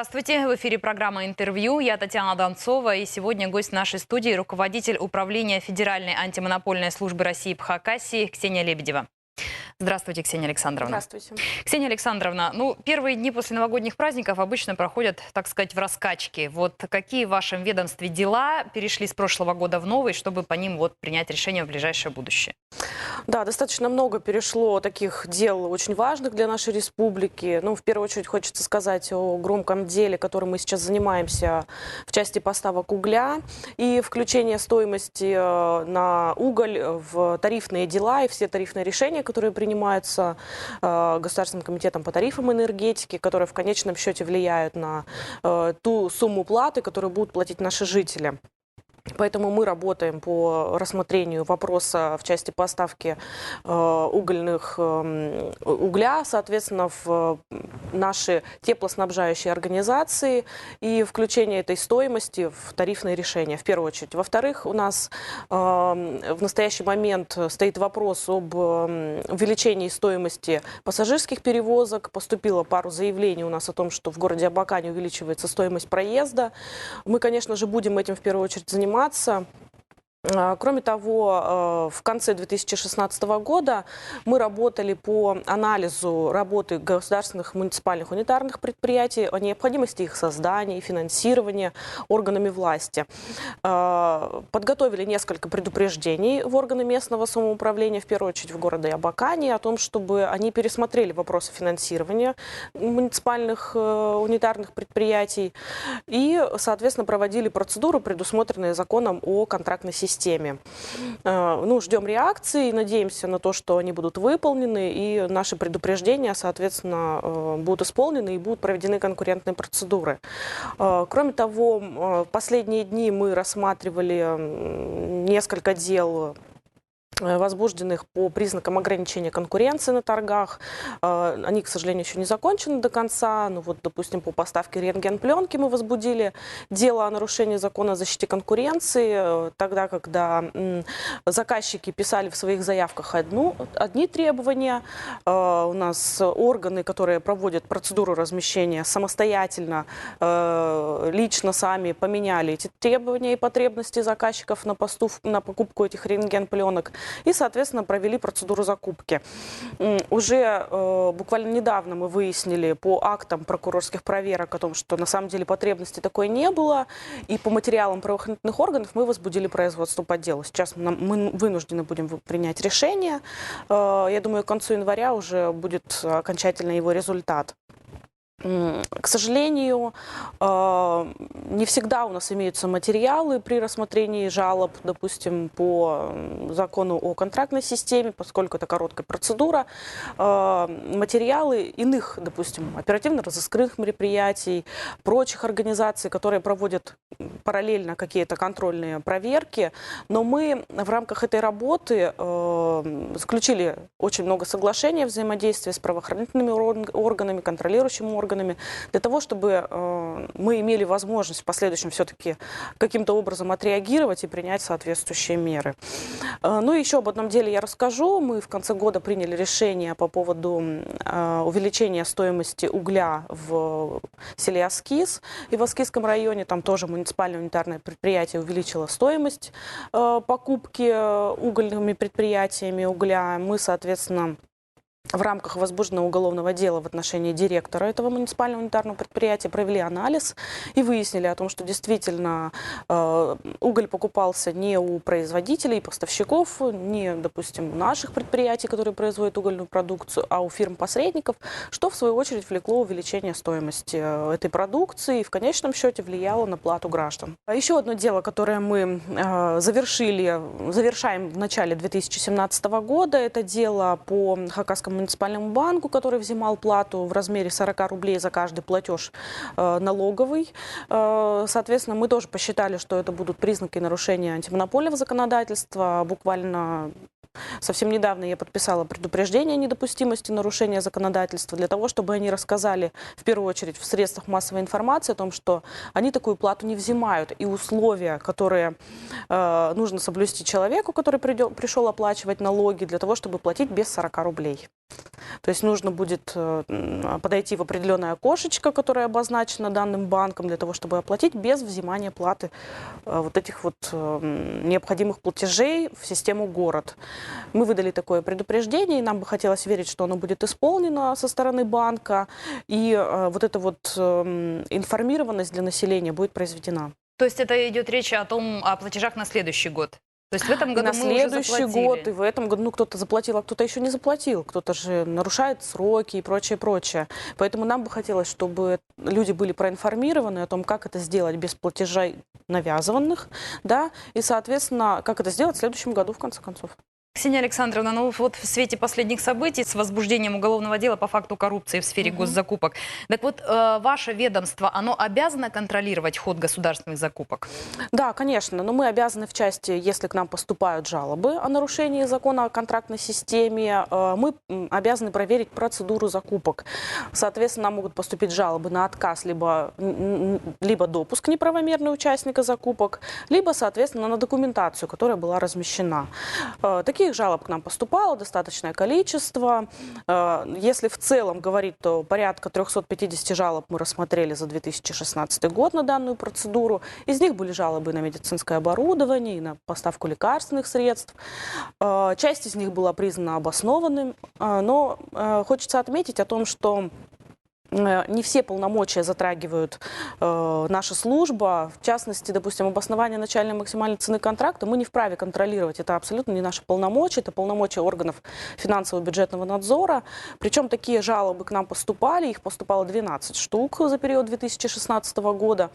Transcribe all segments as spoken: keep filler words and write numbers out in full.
Здравствуйте. В эфире программа «Интервью». Я Татьяна Донцова, и сегодня гость нашей студии — руководитель управления Федеральной антимонопольной службы России по Хакасии Ксения Лебедева. Здравствуйте, Ксения Александровна. Здравствуйте. Ксения Александровна, ну, первые дни после новогодних праздников обычно проходят, так сказать, в раскачке. Вот какие в вашем ведомстве дела перешли с прошлого года в новый, чтобы по ним вот принять решение в ближайшее будущее? Да, достаточно много перешло таких дел, очень важных для нашей республики. Ну, в первую очередь хочется сказать о громком деле, которым мы сейчас занимаемся в части поставок угля и включения стоимости, э, на уголь в тарифные дела и все тарифные решения, которые принимаются, э, Государственным комитетом по тарифам энергетики, которые в конечном счёте влияют на, э, ту сумму платы, которую будут платить наши жители. Поэтому мы работаем по рассмотрению вопроса в части поставки, э, угольных, эм, угля, соответственно, в наши теплоснабжающие организации и включение этой стоимости в тарифные решения, в первую очередь. Во-вторых, у нас, эм, в настоящий момент стоит вопрос об, эм, увеличении стоимости пассажирских перевозок. Поступило пару заявлений у нас о том, что в городе Абакане увеличивается стоимость проезда. Мы, конечно же, будем этим в первую очередь заниматься. А, кроме того, э, в конце две тысячи шестнадцатого года мы работали по анализу работы государственных муниципальных унитарных предприятий, о необходимости их создания и финансирования органами власти. Э, подготовили несколько предупреждений в органы местного самоуправления, в первую очередь в городе Абакане, о том, чтобы они пересмотрели вопросы финансирования муниципальных, э, унитарных предприятий и, соответственно, проводили процедуру, предусмотренную законом о контрактной системе. Э, ну, ждём реакции и надеемся на то, что они будут выполнены, и наши предупреждения, соответственно, э, будут исполнены и будут проведены конкурентные процедуры. Э, кроме того, м, э, в последние дни мы рассматривали, м, несколько дел, э, возбужденных по признакам ограничения конкуренции на торгах. Э, они, к сожалению, ещё не закончены до конца. Ну вот, допустим, по поставке рентген-плёнки мы возбудили дело о нарушении закона о защите конкуренции, э, тогда, когда, м, заказчики писали в своих заявках одну, одни требования, э, у нас органы, которые проводят процедуру размещения, самостоятельно, э, лично сами поменяли эти требования и потребности заказчиков на постув-, на покупку этих рентген-плёнок и, соответственно, провели процедуру закупки. М, уже, э, буквально недавно мы выяснили по актам прокурорских проверок о том, что на самом деле потребности такой не было, и по материалам правоохранительных органов мы возбудили производство по делу. Сейчас нам, мы вынуждены будем вы-, принять решение. Э, я думаю, к концу января уже будет окончательно его результат. М, к сожалению, э, не всегда у нас имеются материалы при рассмотрении жалоб, допустим, по, м, закону о контрактной системе, поскольку это короткая процедура. Э, материалы иных, допустим, оперативно-розыскных мероприятий, прочих организаций, которые проводят параллельно какие-то контрольные проверки, но мы в рамках этой работы, э, заключили очень много соглашений о взаимодействии с правоохранительными орг-, органами, контролирующими органами, для того, чтобы, э, мы имели возможность в последующем всё-таки каким-то образом отреагировать и принять соответствующие меры. Э, ну, ещё об одном деле я расскажу. Мы в конце года приняли решение по поводу, м, э, увеличения стоимости угля в селе Аскиз и в Аскизском районе. Там тоже муниципальное унитарное предприятие увеличило стоимость, э, покупки, э, угольными предприятиями угля. Мы, соответственно, в рамках возбужденного уголовного дела в отношении директора этого муниципального унитарного предприятия провели анализ и выяснили о том, что действительно, э, уголь покупался не у производителей и поставщиков, не, допустим, у наших предприятий, которые производят угольную продукцию, а у фирм-посредников, что в свою очередь влекло увеличение стоимости, э, этой продукции и в конечном счёте влияло на плату граждан. А ещё одно дело, которое мы, э, завершили, завершаем в начале две тысячи семнадцатого года, это дело по Хакасскому муниципальному банку, который взимал плату в размере сорока рублей за каждый платёж, э, налоговый. Э, соответственно, мы тоже посчитали, что это будут признаки нарушения антимонопольного законодательства. Буквально совсем недавно я подписала предупреждение о недопустимости нарушения законодательства для того, чтобы они рассказали, в первую очередь, в средствах массовой информации о том, что они такую плату не взимают, и условия, которые, э, нужно соблюсти человеку, который придё-, пришёл оплачивать налоги, для того, чтобы платить без сорока рублей. То есть нужно будет э, м, подойти в определенное окошечко, которое обозначено данным банком, для того, чтобы оплатить без взимания платы э, вот этих вот э, м, необходимых платежей в систему город. Мы выдали такое предупреждение, и нам бы хотелось верить, что оно будет исполнено со стороны банка, и э, вот эта вот э, м, информированность для населения будет произведена. То есть это идет речь о том, о платежах на следующий год? То есть в этом И году на мы уже следующий заплатили. год, и в этом году, ну, кто-то заплатил, а кто-то еще не заплатил, кто-то же нарушает сроки и прочее, прочее. Поэтому нам бы хотелось, чтобы люди были проинформированы о том, как это сделать без платежей навязанных, да, и, соответственно, как это сделать в следующем году, в конце концов. Ксения Александровна, ну вот в свете последних событий с возбуждением уголовного дела по факту коррупции в сфере госзакупок, так вот, э, ваше ведомство, оно обязано контролировать ход государственных закупок? Да, конечно, но мы обязаны в части, если к нам поступают жалобы о нарушении закона о контрактной системе, э, мы м, обязаны проверить процедуру закупок. Соответственно, нам могут поступить жалобы на отказ либо, н- н- либо допуск неправомерный участника закупок, либо, соответственно, на документацию, которая была размещена. Э, Таких жалоб к нам поступало достаточное количество. Э, Если в целом говорить, то порядка трёхсот пятидесяти жалоб мы рассмотрели за две тысячи шестнадцатый год на данную процедуру. Из них были жалобы на медицинское оборудование и на поставку лекарственных средств. Э, Часть из них была признана обоснованным, э, но э, хочется отметить о том, что э, не все полномочия затрагивают э, наша служба. В частности, допустим, обоснование начальной и максимальной цены контракта. Мы не вправе контролировать. Это абсолютно не наши полномочия. Это полномочия органов финансово-бюджетного надзора. Причем такие жалобы к нам поступали. Их поступало двенадцать штук за период две тысячи шестнадцатого года.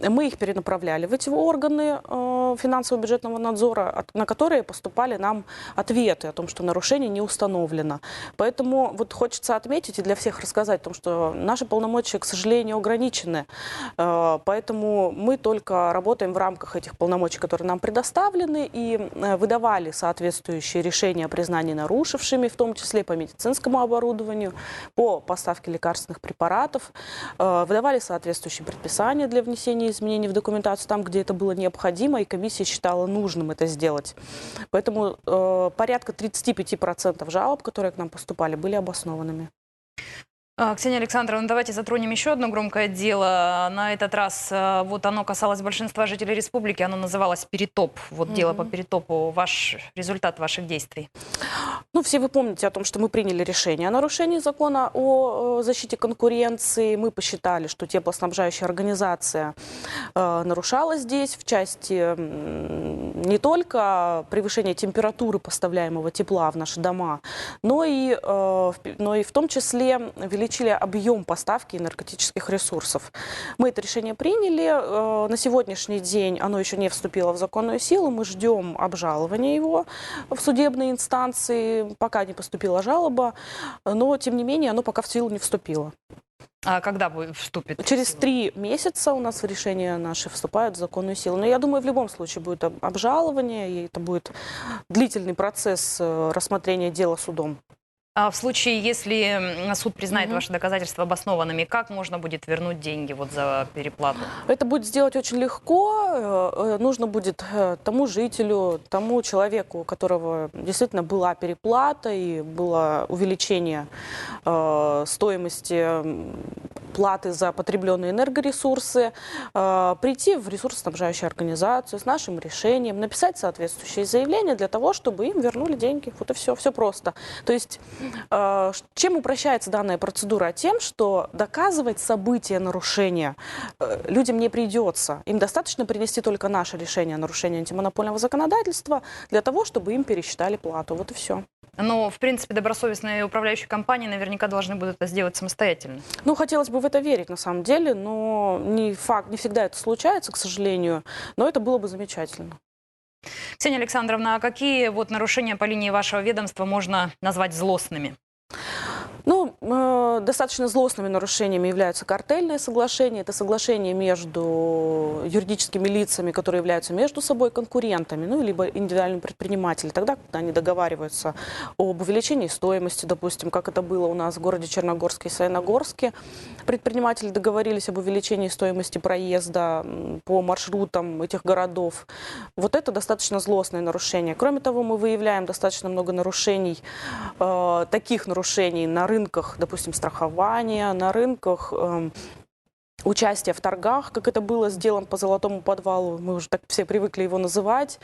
Мы их перенаправляли в эти органы э, финансово-бюджетного надзора, от- на которые поступали нам ответы о том, что нарушение не установлено. Поэтому вот хочется отметить и для всех рассказать о том, что наши полномочия, к сожалению, ограничены. Э, Поэтому мы только работаем в рамках этих полномочий, которые нам предоставлены, и э, выдавали соответствующие решения о признании нарушившими, в том числе по медицинскому оборудованию, по поставке лекарственных препаратов, э, выдавали соответствующие предписания для внесения изменений в документацию там, где это было необходимо, и комиссия считала нужным это сделать. Поэтому э, порядка тридцати пяти процентов жалоб, которые к нам поступали, были обоснованными. А, Ксения Александровна, давайте затронем еще одно громкое дело. На этот раз э, вот оно касалось большинства жителей республики, оно называлось Перетоп. Вот дело по Перетопу. Ваш результат ваших действий? Ну, все вы помните о том, что мы приняли решение о нарушении закона о э, защите конкуренции. Мы посчитали, что теплоснабжающая организация э, нарушала здесь в части м, не только превышения температуры поставляемого тепла в наши дома, но и, э, в пе- но и в том числе увеличили объем поставки энергетических ресурсов. Мы это решение приняли. Э, На сегодняшний день оно еще не вступило в законную силу. Мы ждем обжалования его в судебной инстанции. Пока не поступила жалоба, но, тем не менее, оно пока в силу не вступило. А когда будет вступит? Через три месяца у нас решения наши вступают в законную силу. Но я думаю, в любом случае будет об- обжалование, и это будет длительный процесс э, рассмотрения дела судом. А в случае, если м, суд признает ваши доказательства обоснованными, как можно будет вернуть деньги вот за переплату? Это будет сделать очень легко. Э, э, Нужно будет э, тому жителю, тому человеку, у которого действительно была переплата и было увеличение э, стоимости м, платы за потребленные энергоресурсы, э, прийти в ресурсоснабжающую организацию с нашим решением, написать соответствующее заявление для того, чтобы им вернули деньги. Вот и все. Все просто. То есть э, ш- чем упрощается данная процедура? Тем, что доказывать события нарушения э, людям не придется. Им достаточно принести только наше решение о нарушении антимонопольного законодательства для того, чтобы им пересчитали плату. Вот и все. Но, в принципе, добросовестные управляющие компании наверняка должны будут это сделать самостоятельно. Ну, хотелось бы в это верить, на самом деле, но не факт, не всегда это случается, к сожалению, но это было бы замечательно. Ксения Александровна, а какие вот нарушения по линии вашего ведомства можно назвать злостными? Ну, э, Достаточно злостными нарушениями являются картельные соглашения. Это соглашения между юридическими лицами, которые являются между собой конкурентами, ну, либо индивидуальными предпринимателями. Тогда, когда они договариваются об увеличении стоимости, допустим, как это было у нас в городе Черногорске и Саяногорске, предприниматели договорились об увеличении стоимости проезда, м, по маршрутам этих городов. Вот это достаточно злостное нарушение. Кроме того, мы выявляем достаточно много нарушений, э, таких нарушений на рынках, допустим, страхования, на рынках, эм, участия в торгах, как это было с делом по Золотому подвалу. Мы уже так все привыкли его называть.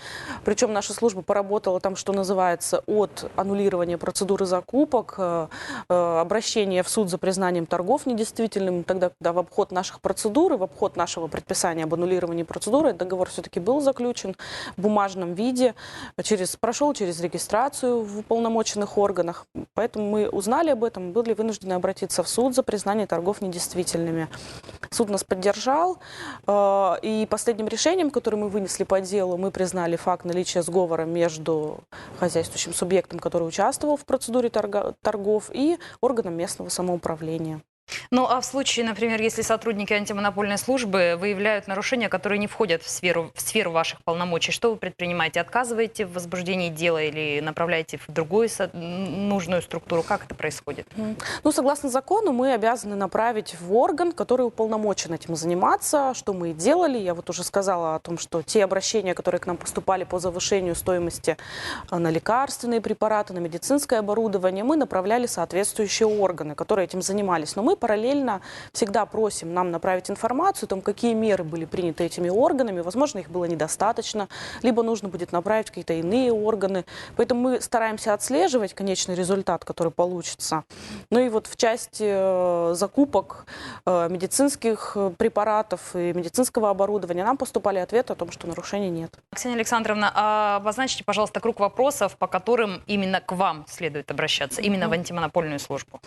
Причём наша служба поработала там, что называется, от аннулирования процедуры закупок, э, э, обращения в суд за признанием торгов недействительными, тогда, когда в обход наших процедур и в обход нашего предписания об аннулировании процедуры, договор всё-таки был заключен в бумажном виде, через, прошёл через регистрацию в уполномоченных органах. Поэтому мы узнали об этом, были вынуждены обратиться в суд за признание торгов недействительными. Суд нас поддержал, э, и последним решением, которое мы вынесли по делу, мы признали факт наличия сговора между хозяйствующим субъектом, который участвовал в процедуре торга-, торгов, и органом местного самоуправления. Ну, а в случае, например, если сотрудники антимонопольной службы выявляют нарушения, которые не входят в сферу, в сферу ваших полномочий, что вы предпринимаете? Отказываете в возбуждении дела или направляете в другую со-, н-, нужную структуру? Как это происходит? Мгм. Ну, согласно закону, мы обязаны направить в орган, который уполномочен этим заниматься, что мы и делали. Я вот уже сказала о том, что те обращения, которые к нам поступали по завышению стоимости, э, на лекарственные препараты, на медицинское оборудование, мы направляли соответствующие органы, которые этим занимались. Но мы параллельно всегда просим нам направить информацию о том, какие меры были приняты этими органами. Возможно, их было недостаточно, либо нужно будет направить в какие-то иные органы. Поэтому мы стараемся отслеживать конечный результат, который получится. Ну и вот в части, э, закупок, э, медицинских, э, препаратов и медицинского оборудования нам поступали ответы о том, что нарушений нет. Ксения Александровна, а обозначьте, пожалуйста, круг вопросов, по которым именно к вам следует обращаться, именно в антимонопольную службу.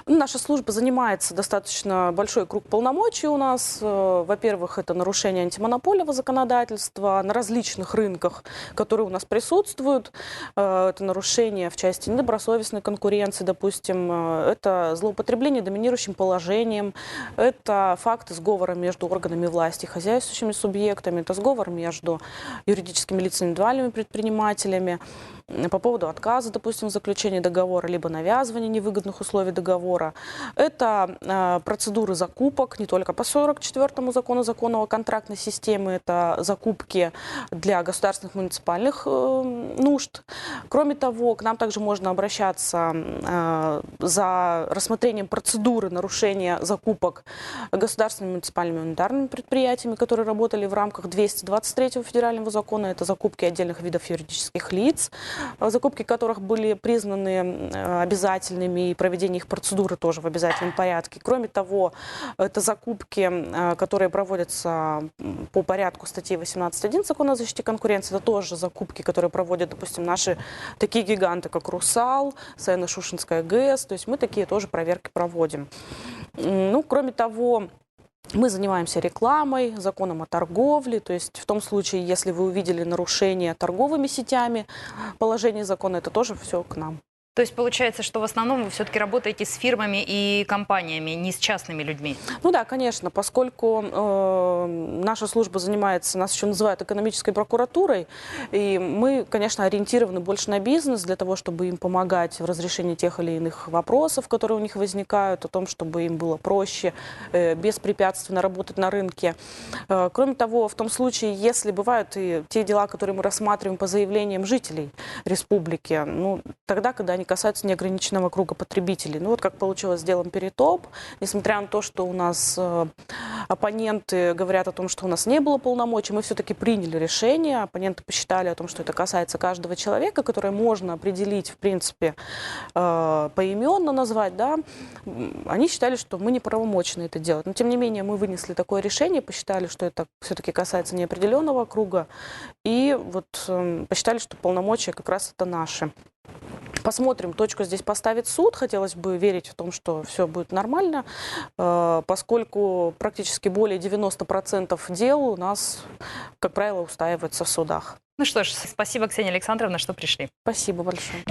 Ну, наша служба занимается, достаточно большой круг полномочий у нас. Э, во-первых, это нарушение антимонопольного законодательства на различных рынках, которые у нас присутствуют. Э, это нарушение в части недобросовестной конкуренции, допустим, э, это злоупотребление доминирующим положением, это факты сговора между органами власти и хозяйствующими субъектами, это сговор между юридическими лицами, индивидуальными предпринимателями, м, по поводу отказа, допустим, в заключении договора, либо навязывания невыгодных условий договора. Это, э, процедуры закупок не только по сорок четвёртому закону, закону о контрактной системе, это закупки для государственных муниципальных, э, нужд. Кроме того, к нам также можно обращаться, э, за рассмотрением процедуры нарушения закупок государственными муниципальными унитарными предприятиями, которые работали в рамках двести двадцать третьего федерального закона, это закупки отдельных видов юридических лиц, э, закупки которых были признаны, э, обязательными, и проведение их процедуры тоже в обязательном порядке. Кроме того, это закупки, э, которые проводятся, м, по порядку статьи восемнадцать один Закона о защите конкуренции. Это тоже закупки, которые проводят, допустим, наши такие гиганты, как «Русал», Саяно-Шушенская ГЭС. То есть мы такие тоже проверки проводим. М, ну, кроме того, мы занимаемся рекламой, законом о торговле. То есть в том случае, если вы увидели нарушение торговыми сетями положения закона, это тоже всё к нам. То есть получается, что в основном вы всё-таки работаете с фирмами и компаниями, не с частными людьми? Ну да, конечно, поскольку, э, наша служба занимается, нас ещё называют экономической прокуратурой, и мы, конечно, ориентированы больше на бизнес для того, чтобы им помогать в разрешении тех или иных вопросов, которые у них возникают, о том, чтобы им было проще, э, беспрепятственно работать на рынке. Э, кроме того, в том случае, если бывают и те дела, которые мы рассматриваем по заявлениям жителей республики, ну, тогда, когда они касаются неограниченного круга потребителей. Ну, вот как получилось с делом Перетоп, несмотря на то, что у нас, э, оппоненты говорят о том, что у нас не было полномочий, мы всё-таки приняли решение, оппоненты посчитали о том, что это касается каждого человека, которое можно определить, в принципе, э, поименно назвать, да, м, они считали, что мы неправомочны это делать. Но, тем не менее, мы вынесли такое решение, посчитали, что это всё-таки касается неопределённого круга, и вот, эм, посчитали, что полномочия как раз это наши. Посмотрим, точку здесь поставит суд. Хотелось бы верить в том, что всё будет нормально, э, поскольку практически более девяносто процентов дел у нас, как правило, устаиваются в судах. Ну что ж, спасибо, Ксения Александровна, что пришли. Спасибо большое.